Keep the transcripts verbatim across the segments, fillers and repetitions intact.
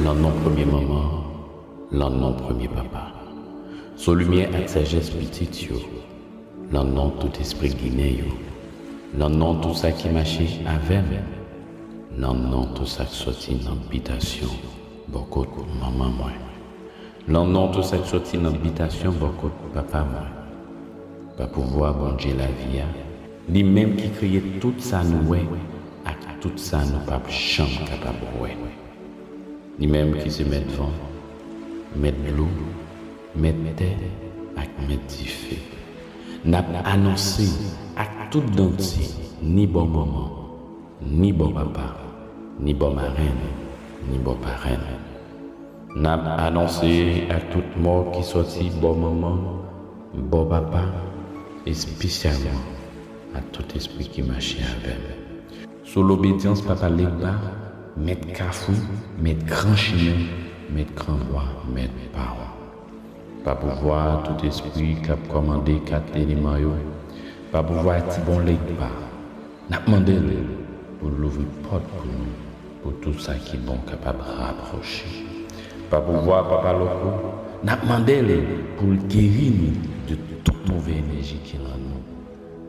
Lan non premye manman, lan non premye papa. Sou limyè ak sajès pitit yo, lan non tout espri ginen yo, lan non tout sa ki mache avè m, lan non tout sa k sòti nan bitasyon bò kot manman mwen, lan non tout sa k sòti nan bitasyon bò kot papa mwen. Pa pouvwa Bondye lavi a, li menm ki kreye tout sa nou wè ak tout sa nou p ap janm kapab wè. Li menm ki se mèt van, mèt dlo, mèt tè ak mèt dife. N ap anonse ak tout dantye, ni bò manman, ni bò papa, ni bò marenn, ni bò parenn. N ap anonse ak tout mò ki sòti bò manman, bò papa, espesyalman ak tout espri ki mache avè m. Sou lobedyans Papa Legba, mèt Kafou, mèt Gran Chimen, mèt Granbwa, mèt Pawon. Pa pouvwa tout espri k ap kòmande kat eleman yo, pa pouvwa Tibon Legba, n ap mande l pou l louvri pòt pou nou, pou tout sa ki bon kapab rapwoche. Pa pouvwa Papa Loko, n ap mande l pou l geri nou de tout move enèji ki lan nou.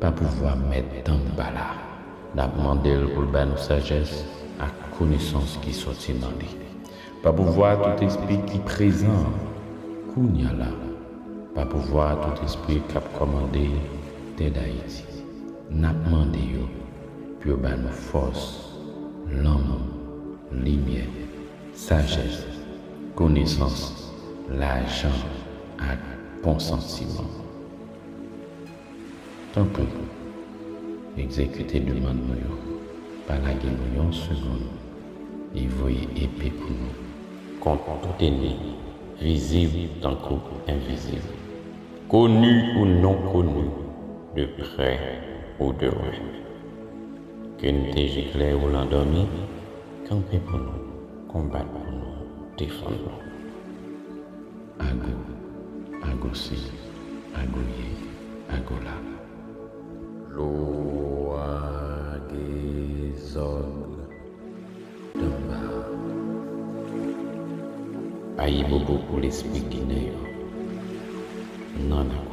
Pa pouvwa Mèt Danmbala, n ap mande l pou l ba nou sajès ak konesans ki sòti nan li. Pa pouvwa tout espri ki prezan kounye a la, pa pouvwa tout espri k ap kòmande tè Dayiti, n ap mande yo pou yo ba nou fòs, lanmou, limyè, sajès, konesans, lajan ak bon santiman. Tanpri, egzekite demann nou yo. Pa lage nou yon segonn. E voye epe pou nou kont tout ènmi, vizib tankou envizib, koni ou non koni, de prè ou de lwen. Ke n te jikle ou lan dòmi, kanpe pou nou, konbat pou nou, defann nou. Ago, agosi, agoye, agola. Lwa Dezòd Danmbala. Ayibobo pou lespri ginen yo. Nan nan